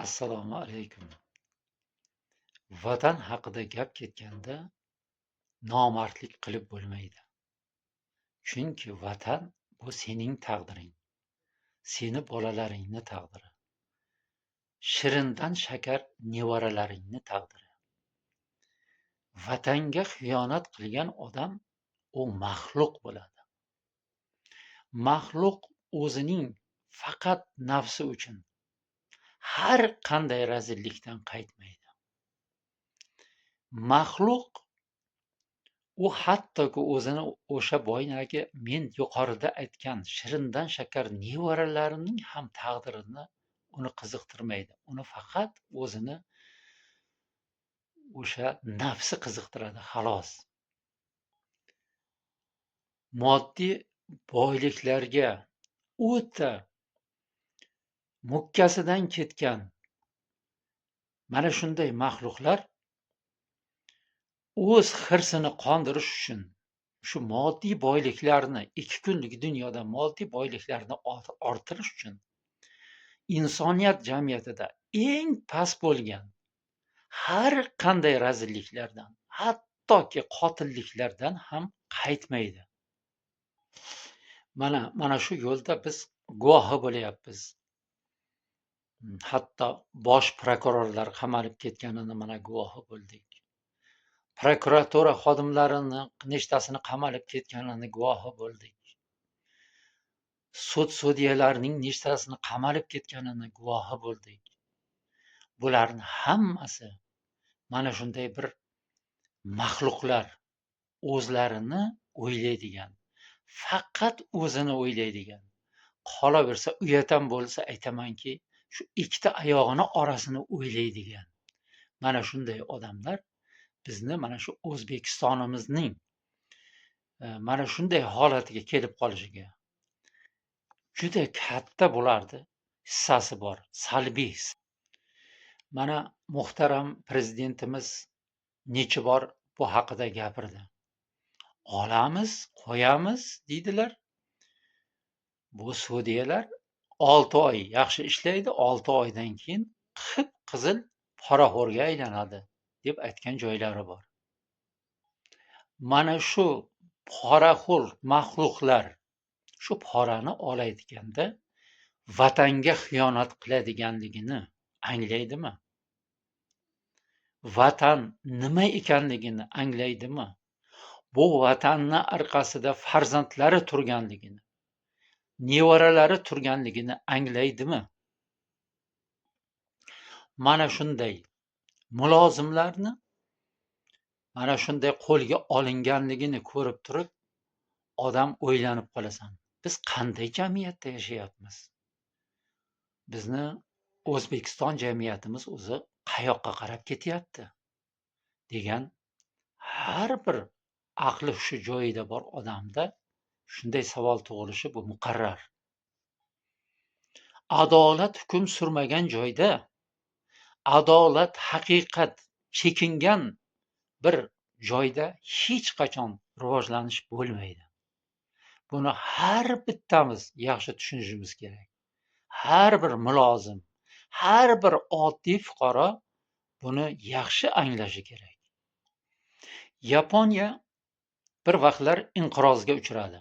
Assalomu alaykum. Vatan haqida gap ketganda nomardlik qilib bo'lmaydi. Chunki vatan bu sening taqdiring, seni bolalaringni taqdiri, shirindan shakar nevaralaringni taqdiri. Vatanga xiyonat qilgan odam u maxluq bo'ladi. Maxluq o'zining faqat nafsi uchun har qanday razillikdan qaytmaydi. Maxluq u hattoki o'zini o'sha boyagi men yuqorida aytgan shirindan shakar nevaralarining ham taqdirini uni qiziqtirmaydi. Uni faqat o'zini o'sha nafsi qiziqtiradi, xolos. Moddiy boyliklarga o'ta mukkasidan ketgan mana shunday maxluqlar o'z hirsini qondirish uchun shu moddiy boyliklarni, ikki kunlik dunyoda moddiy boyliklarni orttirish uchun insoniyat jamiyatida eng past bo'lgan har qanday razilliklardan, hattoki qotilliklardan ham qaytmaydi. Mana shu yo'lda biz guvohi bo'lyapmiz. Hatto bosh prokurorlar qamalib ketganini mana guvohi bo'ldik. Prokuratura xodimlarini nechtasini qamalib ketganini guvohi bo'ldik. Sud sudyalarning nechtasini qamalib ketganini guvohi bo'ldik. Bularni hammasi mana shunday bir maxluqlar, o'zlarini o'ylaydigan, faqat o'zini o'ylaydigan. Qolaversa uyatam bo'lsa aytamanki, shu ikkita oyog'ini orasini o'ylaydigan. Mana shunday odamlar bizni mana shu O'zbekistonimizning mana shunday holatiga kelib qolishiga juda katta bo'lardi hissasi bor, salbiy hissa. Mana muhtaram prezidentimiz necha bor bu haqida gapirdi. Olamiz, qo'yamiz deydilar. Bu sudyalar 6 oy yaxshi ishlaydi, 6 oydan keyin qip-qizil poraxo'rga aylanadi deb aytgan joylari bor. Mana shu poraxo'r maxluqlar shu porani olayotganda vatanga xiyonat qiladiganligini anglaydimi? Vatan nima ekanligini anglaydimi? Bu vatanni orqasida farzandlari turganligini, nevaralari turganligini anglaydimi? Mana shunday mulozimlarni mana shunday qo'lga olinganligini ko'rib turib odam o'ylanib qolasan. Biz qanday jamiyatda yashayapmiz? Bizni O'zbekiston jamiyatimiz o'zi qayoqqa qarab ketyapti? Degan har bir aqli hushi joyida bor odamda shunday savol tug'ilishi bu muqarrar. Adolat hukm surmagan joyda, adolat, haqiqat chekingan bir joyda hech qachon rivojlanish bo'lmaydi. Buni har bittamiz yaxshi tushunishimiz kerak. Har bir mulozim, har bir oddiy fuqaro buni yaxshi anglashi kerak. Yaponiya bir vaqtlar inqirozga uchradi.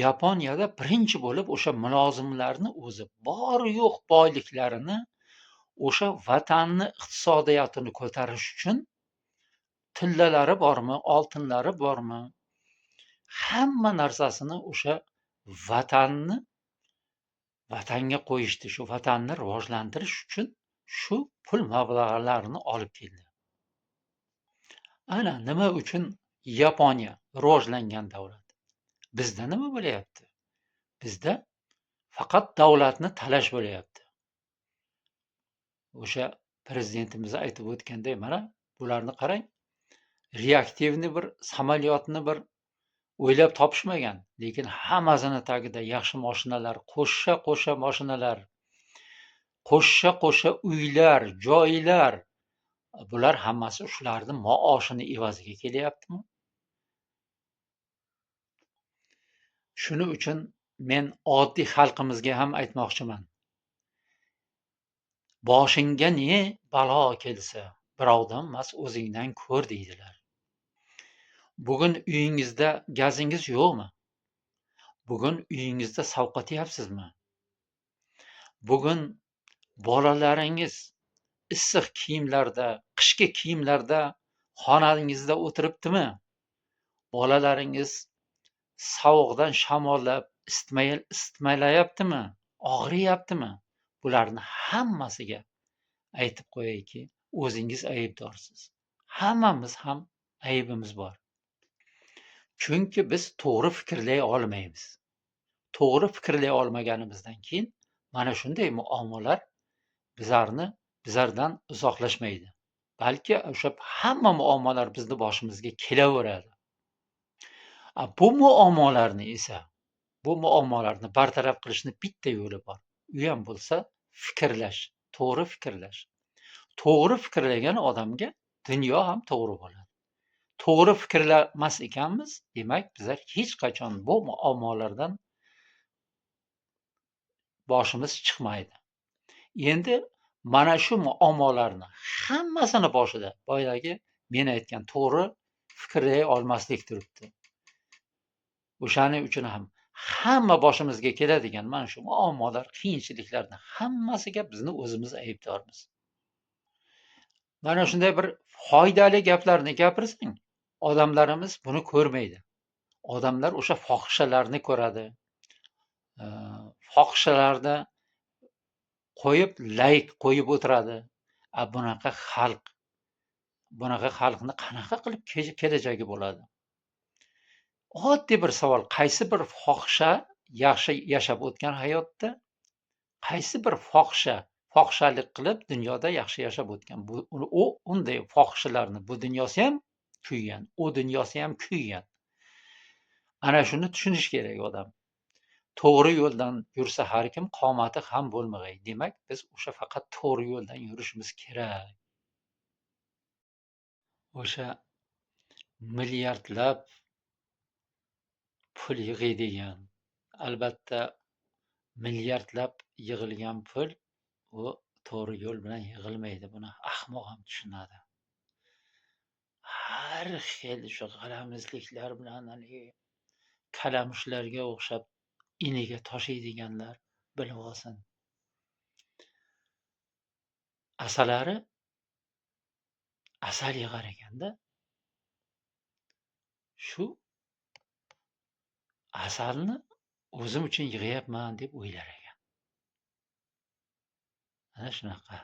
Yaponiyada birinchi bo'lib o'sha mulozimlarni o'zi bor yo'q boyliklarini o'sha vatanni iqtisodiyotini ko'tarish uchun tillalari bormi, oltinlari bormi, hamma narsasini o'sha vatanni vatanga qo'yishdi. Shu vatanni rivojlantirish uchun shu pul mablag'larini olib keldi. Ana nima uchun Yaponiya rivojlangan davlat. Bizda nima bo'lyapti? Bizda faqat davlatni talash bo'lyapti. O'sha prezidentimiz aytib o'tganday, mana bularni qarang, reaktivni bir samolyotni bir o'ylab topishmagan, lekin hammasini tagida yaxshi mashinalar, qo'sha-qo'sha mashinalar, qo'sha-qo'sha uylar, joylar, bular hammasi shularni maoshini evaziga kelyaptimi? Shuning uchun men oddiy xalqimizga ham aytmoqchiman. Boshingga ne balo kelsa, birovdan emas, o'zingdan ko'r deydilar. Bugun uyingizda gazingiz yo'qmi? Bugun uyingizda sovqotyapsizmi? Bugun bolalaringiz issiq kiyimlarda, qishki kiyimlarda xonangizda o'tiribdimi? Bolalaringiz sovuqdan shamollab, isitmalayaptimi? Og'riyaptimi? Bularni hammasiga aytib qo'yayki, o'zingiz aybdorsiz. Hammamiz ham aybimiz bor. Chunki biz to'g'ri fikrlay olmaymiz. To'g'ri fikrlay olmaganimizdan keyin mana shunday muammolar bizlardan uzoqlashmaydi. Balki o'sha hamma muammolar bizni boshimizga kelaveradi. Bu muammolarni esa, bu muammolarni bartaraf qilishni bitta yo'li bor. U ham bo'lsa fikrlash, to'g'ri fikrlash. To'g'ri fikrlagan odamga dunyo ham to'g'ri bo'ladi. To'g'ri fikrlamas ekanmiz, demak, bizlar hech qachon bu muammolardan boshimiz chiqmaydi. Endi mana shu muammolarni hammasini boshida boyagi men aytgan to'g'ri fikrlay olmaslik turibdi. O'shaning uchun ham hamma boshimizga keladigan mana shu muammolar, qiyinchiliklarni hammasiga bizni o'zimiz aybdormiz. Mana shunday bir foydali gaplarni gapirsang, odamlarimiz buni ko'rmaydi. Odamlar o'sha fohishalarni ko'radi. Fohishalarni qo'yib, layk qo'yib o'tiradi. A bunaqa xalq, bunaqa xalqni qanaqa qilib kelajagi bo'ladi? Oddiy bir savol, qaysi bir fohisha yaxshi yashab o'tgan hayotda? Qaysi bir fohisha fohishalik qilib dunyoda yaxshi yashab o'tgan? Bu u unday fohishalarni bu dunyosi ham kuygan, u dunyosi ham kuygan. Ana shuni tushunish kerak odam. To'g'ri yo'ldan yursa har kim, qomati ham bo'lmag'ay. Demak, biz o'sha faqat to'g'ri yo'ldan yurishimiz kerak. O'sha milliardlab pul yig'iydigan, albatta milliardlab yig'ilgan pul u to'g'ri yo'l bilan yig'ilmaydi. Buni ahmoq ham tushunadi. Har xil shu g'alamizliklar bilan haligi kalamushlarga o'xshab iniga toshiydiganlar bilib olsin. Asalari asal yig'ar ekanda, shu asalni o'zim uchun yig'yapman deb o'ylar ekan. Ana shunaqa.